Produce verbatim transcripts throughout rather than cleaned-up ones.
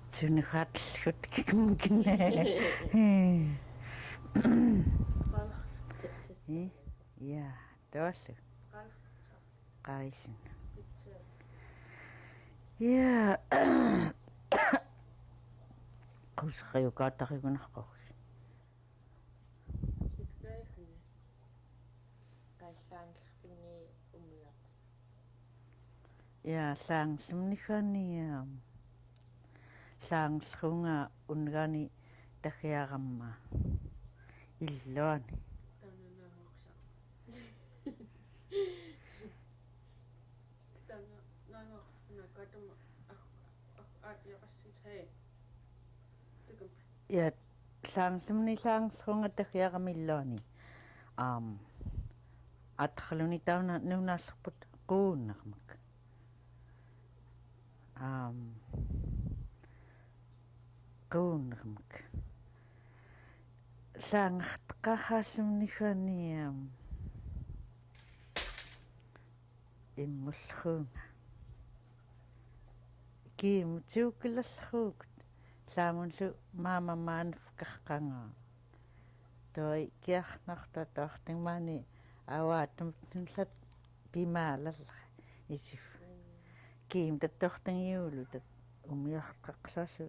Sunukatl kutkikmukne. Iya, tuallu. Qaisin. Iya. Qusqayukatarigunarqausi. Iya, llaangerlumnigani, llaangerlunga unngani tahiarama illuani. Iya, llaangerlumni llaangerlunga tahiarama illuani. Am, atraluni tauna nunallerput quunnermak. Am, quunnermak. Llaangerteqarlumnigani, am, immullunga. Kiimut suukulallukut. Llaamunlu maama manfkaqanga. Toi kiarnartatoqting mani awaatumtnullat pimalallra isu. Kiimut tattoqting iulutat umiaqaqllallu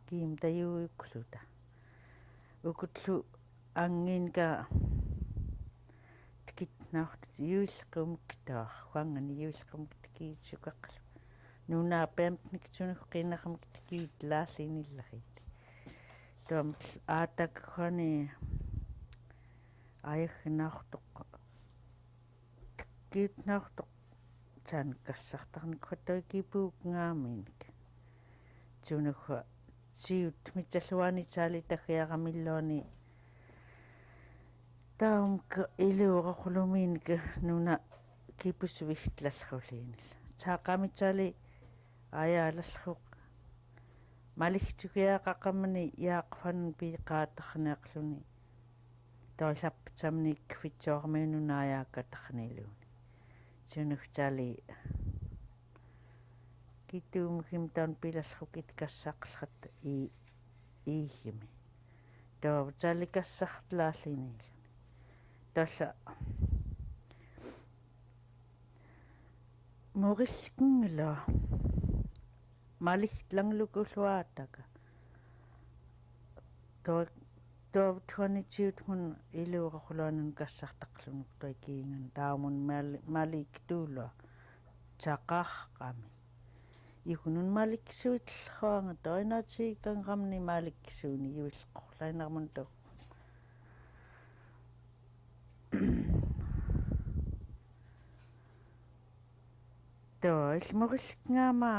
kiimut tayuukluta. Ukutlu anginka tikitnauqtut iuilqumuktoq, wangan iuilqumuk tikiitsukaqlu. Nuna peemtnik sunuk qinaqmik tikiit laallinillaqit. Tuamtl aatakkani ayaknauqtuq. Tikitnauqtuq. Jan kassartarnik toi kipuukngaminik. Sunuk siut mitsalluani jali tahiarama illuani. Taumk iluuruquluminik nuna kipuswihtlallulinil. Jaqami jali ayalalluk. Maliksukiaqaqamni yaaqfanun piqatarniaqluni. Toillapsamni kifitsoormi nuna ayakatarniluni. Sunuk jali. Kituumkim taun pilallukit kassaqlqat i iihimi. Tau jali kassaqlaalliniluni. Talla. Murilknglo. Maliktlanglukuluataka. Tau, tau tuani jiutmun iluuruquluanun kassartaqlunuk toi kiingan taumun mali, maliktulua. Jaqaqami. Ikunun maliksuitlhuanga toi natsikangamni maliksuini iuilquqlainarmun tau. Tau ilmurilkngama.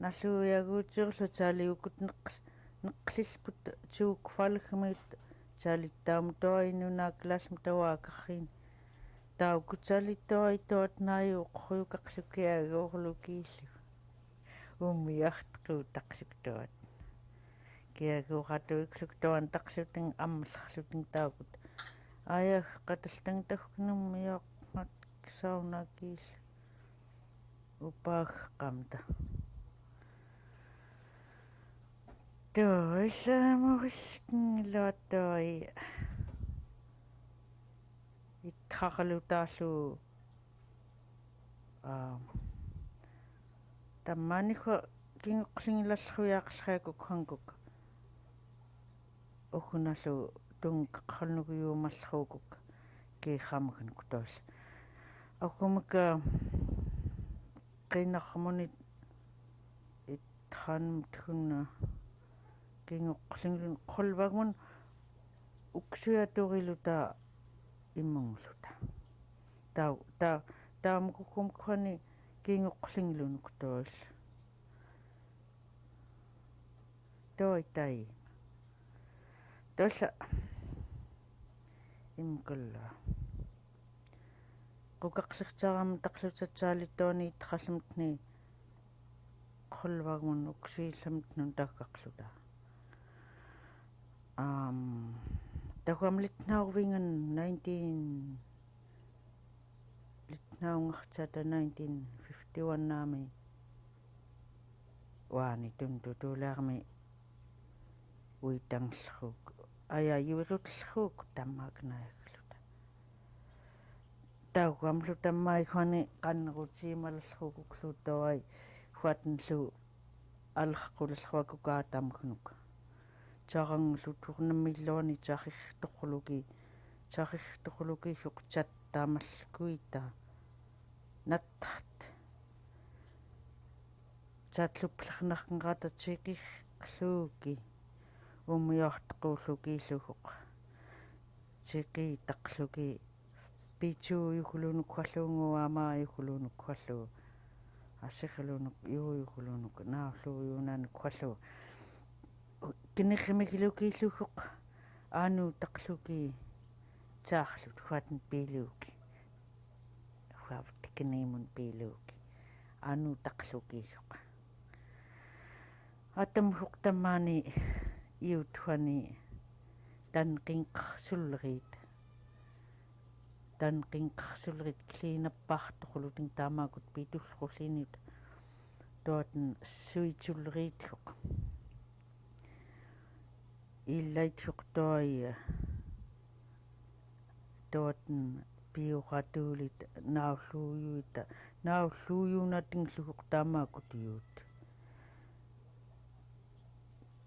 Nalluiaguuturlu jali ukut neq, neqlilput juukfalgmit jali taum toi nuna kilalmit tau akarrin. Tau kut jali toi toot nai uquyukaqlukiaguurlukiillu. Umiaqtaqutaqluk toot. Kiaguuqatuikluk toantaqluting amlaqluting taukut. Ayaqatalting taukunum iaqmat saunakiillu. Upaqqamta. Tau ilmurilknglo toi. Ittaqalutaallu. Aa, tammanihua kinguqlinglallhuiaqlhaikuk hangkuk. Ukunallu tungkaqalnuk iumallhuukuk kiqamuknuk toll. Ukumika qinaqmunit itqanmut hunna kinguqlinglun qullvagmun uksuiaturiluta imungluta. Tau, tau, tau mukukumukhani kinguqlinglunuk toll. Toi tai. Tolla. Imkulla. Qukaqlirjaramataqluta jali tooni itqalmutni. Qullvagmun uksuilmutnun takkaqluta. Am, takuam litnaurvingan nineteen, litnaungarjata nineteen fifty-one nami. Wani tuntu tularmi uitang lhuk. Aya iwirut lhuk tamak naik luta. Tauham luta mai kwani kan ruci mal lhuk lutoi. Huat lu al lhuk lhuk ka tam knuk. Carang lutur nemiloni carih tukluki. Carih tukluki huk cat tamal kuita. Nathat. Catluplak nakngata ciki kluki. Umioht kuluki luhuk. Ciki takluki. Picu yukulunuk kwalu nguama yukulunuk kwalu. Asikulunuk yu yukulunuk na lu yunan kwalu. Kinikimik luki luhuk. Anu takluki. Cahlut huat piluki. Huav tikini mun piluki. Anu takluki huk. Atam huk tamani iut huani tan kingkah sulrit. Tan kingkah sulrit klinapah tukuluting tamakut pitul kulinit. Tuat sui sulrit huk. Ilait huk toi. Tuat piukatulit nauluyuita. Nauluyunating luhuk tamakut yut.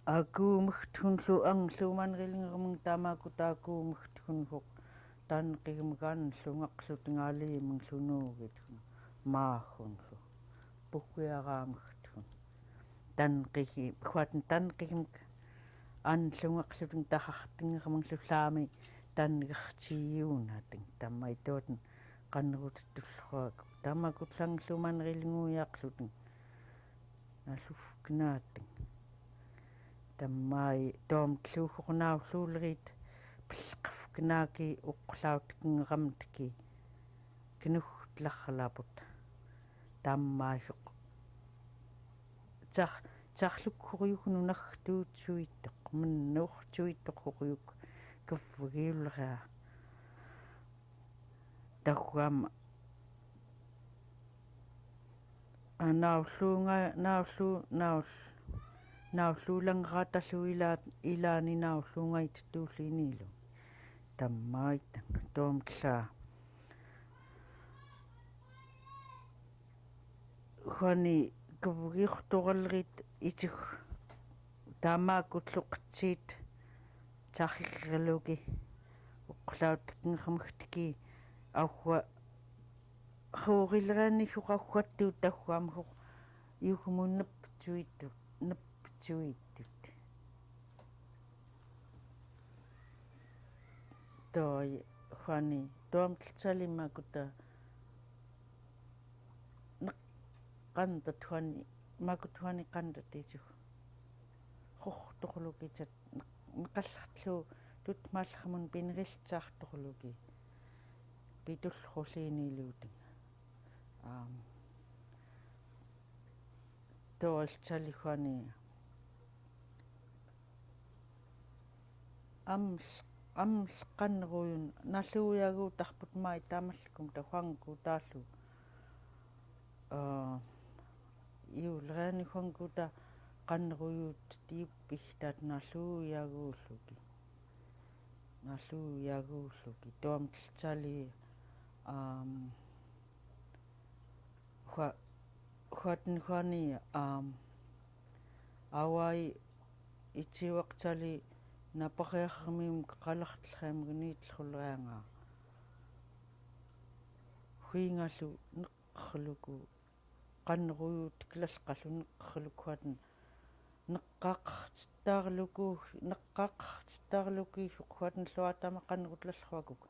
Aku mekthun lu ang lu manriling remeng tamakut aku mekthun huk. Tan kigem kan lu ngak lu tingali meng lu nugit hun. Mahun lu. Pukuya ka mekthun. Tan kiki, kuat tan kiki an lu ngak lu ting tahak ting remeng lu lami. Tan kiki ciuna ting tamai tuat kan rut tulhuak. Tamakut lang lu manriling uyak lu ting. Naluf knating. Tamai tom tluhuk naululrit. Plkf knaki uklaut kngramtki. Knuh tlakhlaput. Tamai huk. Cah, cah luk huriuk nunah tu cuituk. Menuh cuituk huriuk. Kevriulra. Tahuam. Naulunga, naulu, naul, naululang ratalu ila, ilani naulunga itutulinilu. Tamaitang, tomtla. Huani kebugik tugalrit ituk. Tamakut lukcit. Cahikluki. Uklaut kengkemktki. Ahua. Hurilrani huk ahuatu tahuam huk. Yuhumu nepcuitut. Nepcuitut. Toi huani. Tuam tlcali makuta. Neqantat huani. Makut huani qantat icu. Huh tukluki cat. Neqaltlu. Tutmalhamun pinril cah tukluki. Pitul hulini luting. Am, tualcali huani. Am, am kanruyun, naluyagu tahput mai tamalkum tahuangku talu. A, iulrani huangku ta kanruyut tipihtat naluyagu luki. Naluyagu luki. Tuam tlcali, am, Hua-, huaten huani, am, awai iciwak cali napakayahmim kakalahtlhem gnitlhulranga. Huingalu neqluku, kanruyut klalkalu neqluku huaten. Neqaqahcetarluku, neqaqahcetarluki huk huaten luatama kanrutlalhuakuk.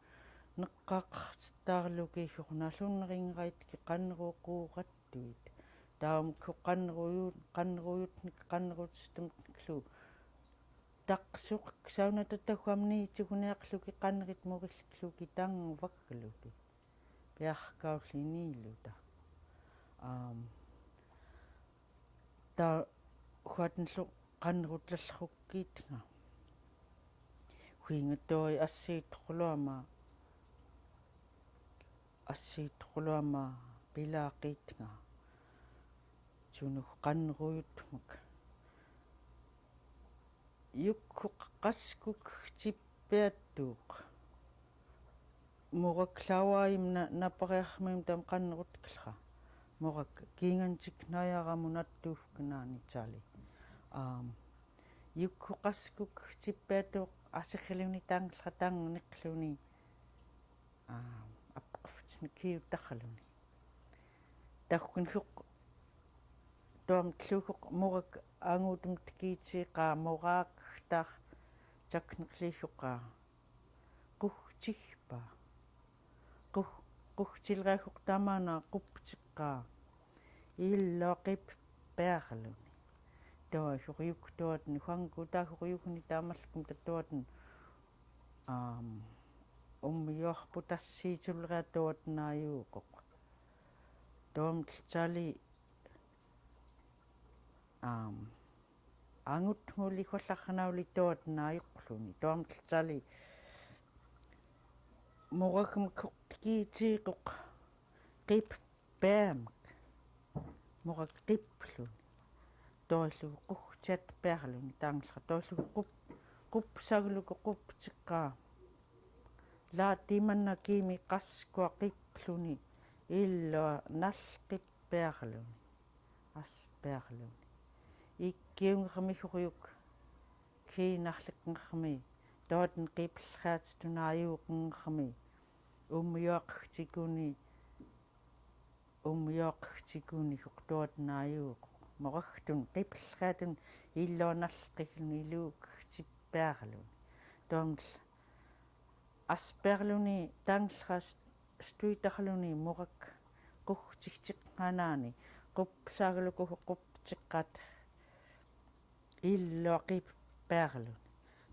Neqaqahcetarluki huk nalun ringraitki kanrukuqatuit. Taum huk kanruyut, kanruyutnik kanrutsutumtniklu. Taqsuq sauna tatahuamni cuguniaqluki kanrit murilkluki tangvakluki. Piahkaulliniluta. Am, ta huatenlu kanrutlalhukitnga. Huingatoi asitukluama, asitukluama pilaqitnga. Suno kanruyutmuk. Yuk kuk kaskuk kitipiatuk. Murak lawaim na napariak mim tam kanrutkilha. Murak kingan cik nayara munatuf kenani cali. Am, yuk kuk kaskuk kitipiatuk asikiluni tangkilha tangnikluni. Am, apkfcnikiu takaluni. Takukin huk Tuam tluhuk murak angutum tkici ka murak tak caknik lihuka. Kuhcihpa. Kuh, kuhcilrehuk tamana kupcika. Ilo kip peakluni. Tuahuk yuk tuat ni huangku tahuk yuk ni tamal kum tatuat ni. Am, um yoh putas si culra tuat na yukuk. Tuam tlcali Am, angut nguli hualak nauli tuat na yukluni. Tuam tlcali. Murak mkuk tkici kuk kip peamk. Murak kipluni. Tuahlu kuhcet peakluni tangkilha. Tuahlu kup, kup sagluku kupcika. Lati mana kimi kaskua kipluni. Ilo nalkip peakluni. As peakluni. Ikiu ngkmi huk yuk. Kinahlik ngkmi. Tuat nkiplhat tuna yuk ngkmi. Um yohk cikuni. Um yohk cikuni huk tuat na yuk. Murak tun kiplhat tun ilo nalkik ni luk cipeakluni. Tuam As peakluni tangkilha st-, stuitakluni murak kuhcihcik nganani, kupsagluku kupcikat. Ilo kip peakluni.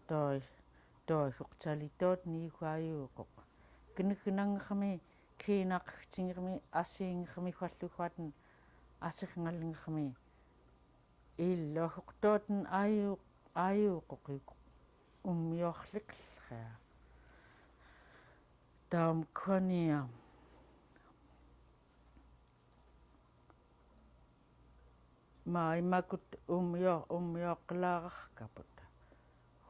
Toi, toi huk cali tuat ni huayukuk. Kinikinang ngkmi, kinak cingkmi, asing ngkmi hualuhuat, asik ngalingkmi. Ilo huk tuat ni ayu, ayu kukuk. Um yohk liklha. Taum kuania. Ma imakut um yohk, um yohk larak kaput.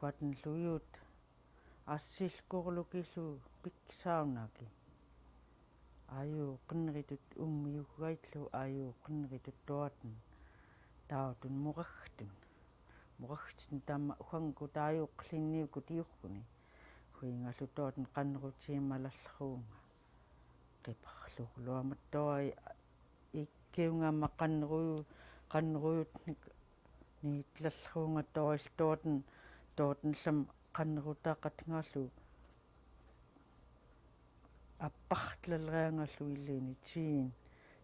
Huat ni luyut. Asil kurlukilu piksaunaki. Ayu kenritut um yuhuaitlu ayu kenritut tuatun. Tautun mukaktun. Mukaktun tama huangkut ayu kliniukut yuhuni. Huingalu tuatun kanruci malalhunga. Kipaklu luamatoi ikiunga makanru, kanruyut ni, ni tlalhunga toil tuatun, tuatun lam kanrutakat ngalu. Apaktlal ngalu ilini cin,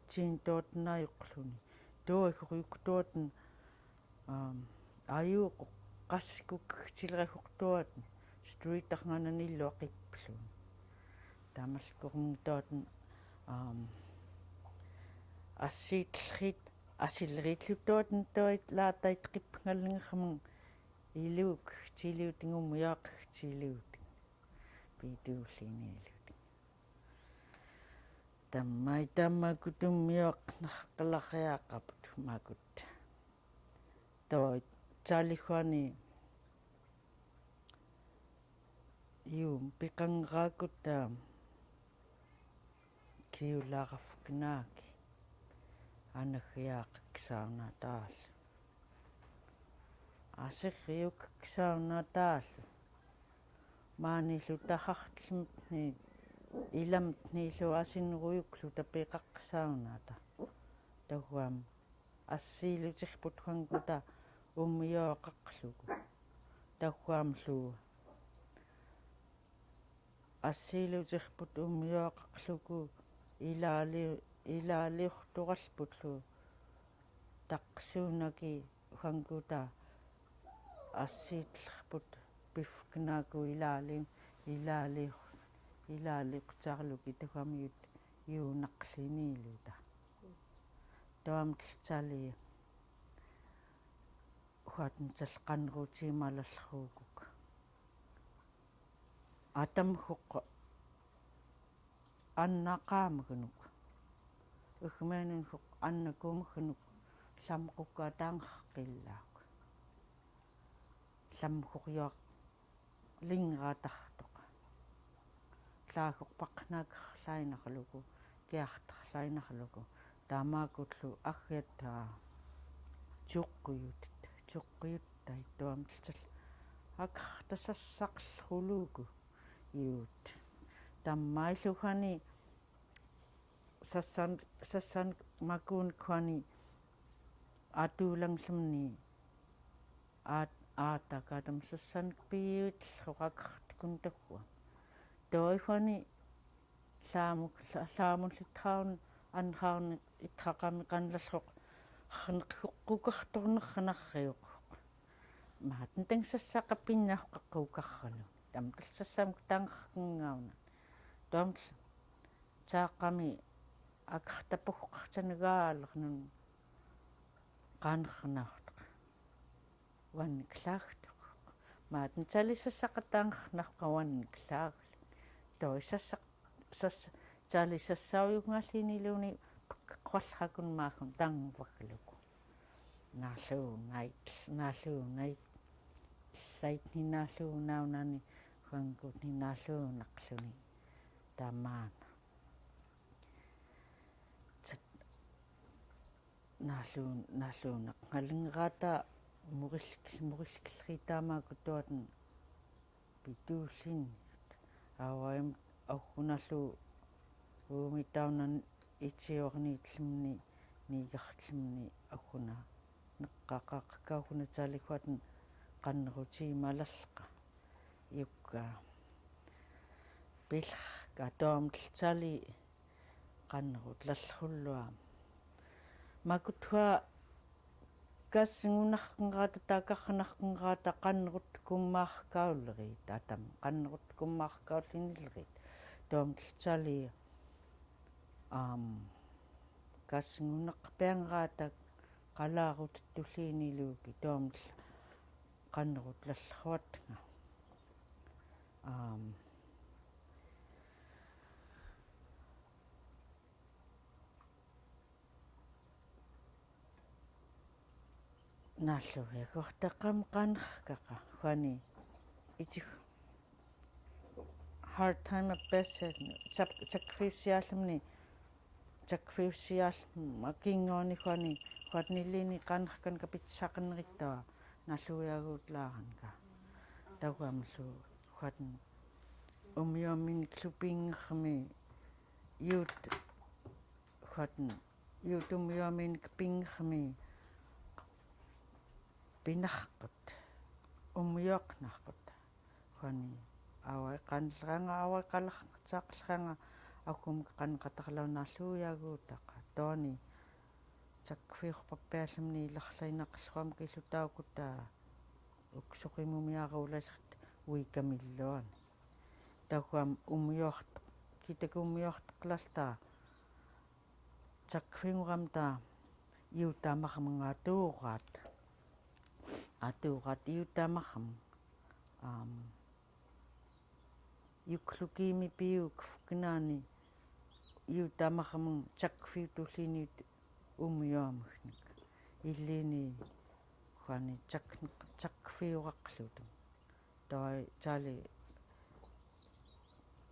cin tuatun ayukluni. Tuahuk yuk tuatun, am, ayuk kaskuk cilrehuk tuatun. Stuitak nganan ilo kiplun. Tamal kurung tuatun, am, asitlhit, asilritlu tuatun tuait latait kipngal ngermeng. Iluk, ciliut ngum yohk, ciliut. Pitu linilut. Tamai tama kutum yohk nah kelak yakap makut. To calihuani. Yum pikang rakut tam. Kiu larafuk naki. Anak yakak sauna tal. Asik yuk sauna tal. Manilu tahaktlim ni ilam nilu asin ruyuklu tapikak sauna ta. Tahuam. Asilu cihput huangkuta um yohkakluku. Tahuam lu. Asilu cihput um yohkakluku ilali, ilali uhtukalputlu. Taksunaki huangkuta asitlhput pifknaku ilali, ilali, ilali kucarluki tahuam yut, yunakli niluta. Tuam tlcali. Huat ncalkan ruci malalhukuk. Atam huk anna kamgnuk. Uhmenun huk anna kumgnuk. ḷamqukkataangkillak. Ḷamqukyuaq lingraatartuq. Ḷaakukpaqnakkerlainaqlugu, kiaqterlainaqlugu, tamakkullu aggiata. Tuqqiut, tuqqiuttait tuamtitsal. Akertasassaqługu iut. Tammaillu kani sassan, sassan makuun kani atulanglemni. At, atakadam sassan piit ḷoqakertikun tuhua. Toi kani ḷamuk, ḷa-, ḷamun ḷitraun anraun itraqami kanlaloq. Hrnq kukartorneq hrnarriuq. Maatnteng sassaqapinnauqaqqukarranu. Tamtl sassam tangkngauna. Tuamtl Taqami akertapuhqartsanagaalernun qanernauqtaq. Wanniklaagtuq. Maatn tali sassaqataanrnauq wanniklaagl. Toi sassaq, sas, tali sassaujugngalliniluni pkqwalrakun maakhun tangvaklugu. Nalunait, nalunait. Ḷaitni nalunaunani, huangkutni nalunaqluni. Tamaana. Chat, nalun, nalunaqngalingrata, murilk, murilklritama kutuatn. Pitullin, awaim, auhkunallu, umitaunan, itsiorniitlemni, niigartlemni, auhkuna. Neqqaqaqkauhkuna tali huatn, qanruti malalqa. Iukka. Pilr, katuamtl tali, qanrut lalrullua. Makutua kasngunarknrata, takarnarknrata, qanrut kummaarkaulrit, atam, qanrut kummaarkaullinilrit. Tuamtl tali, am, kasngunaqpianrata, qalaarut tulliiniluki, tuamtl, qanrut lalruatnga. Am, Nalluiaguqtaqam qanrkaqa, huani, iti, hard time of passage, tsak, tsakkviusiallemni, tsakkviusiallem, akinnguni huani, huatnilini qanrkan kapitsaqnrittawa, nalluiagutlaaranka. Taugamlu, huatn, umiuminklu pingermi, iut, huatn, iut umiuminklu pingermi, pinarkut, umiuqnarkut, huani, awai qanlranga, awai qalartaqlranga, akum qanqatarlau nalluiagutaqa, tuani, tsakkviuqpappiallemni ilarlainaqlhuam kilutaukuta, uksuqimumiaruulailrt, uikamilluan. Tauhuam umiuqtaq, kitak umiuqtaqlalta, tsakkvinguramta, iutamarmeng atuuqat. Atuuqat iutamarmeng. Am, iuklukimi piukvknani, iutamarmeng tsakkviutullini umiuamhnik. Ilini, huani tsak, tsakkviuraqlutung. Toi tali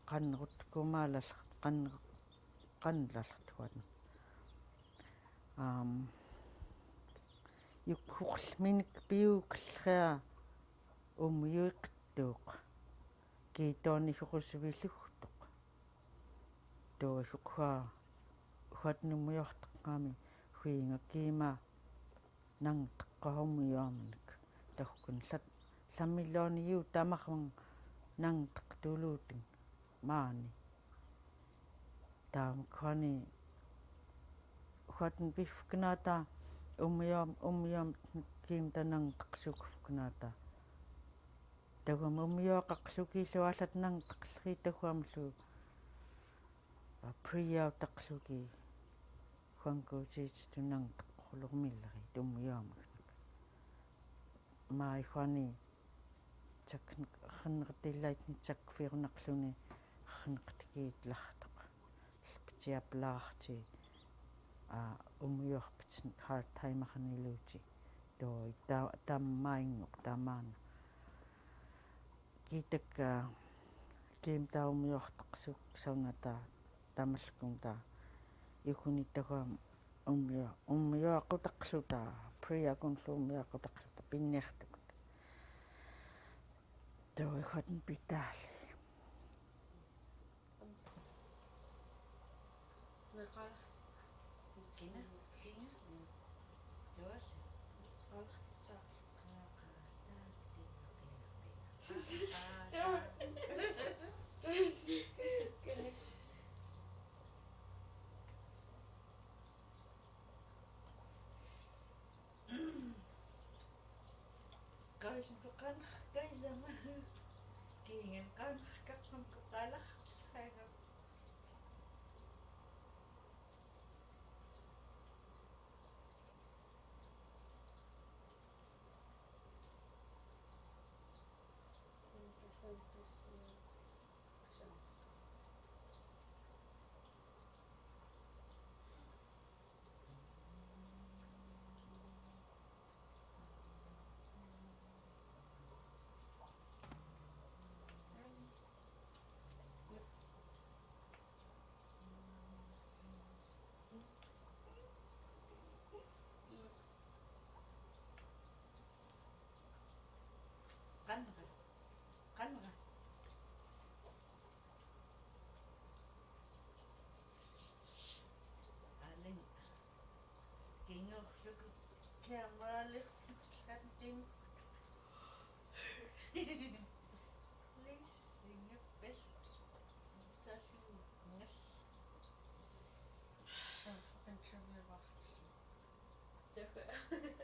qanrut kumalalrt, qan, qanlalrt huan. Am, iukhuqlminik piuklria umiuiqtuq. Kituani huqusvilugtuq. Toi huqhua, huatn umiuqtaqngami, huingakima, nangteqquq umiuamhnik. Tauhkun llat, llamiluani iutamarmeng nangteqtuluting, maani. Taam huani, huatn pivknata, umiuam, umiuamhnikimta nangteqsukvknata. Tauhuam umiuaqaqluki lhuallat nangteqlri tauhuamlu. Apriautaqluki. Huangkuutit tu nangteqlurmilri tumiuamhnik. Mai huani tsak, hrnqtilaitni tsakkviurnaqluni hrnqtkiit lartuq. Lptiaplaqti. ah, umiuqpit hard time akan iluti. Do, ta-, tama inuk, tamana. Kitak, ah, kim ta umiuqtaq suk sauna ta, tamalkum ta. Yukuni takam umio, umioqutaqluta, priakunlu umioqutaqluta, pinniqtukuta. Do, ihuat pitali. Kawis ko qanx kayama. Kingen qanx kakam ko qalak. Qanra. Qanra. Alin. Kingoqluk kiamalik kanting. Please, singapel. Tasu ngas. Fucking trivia box. Saka.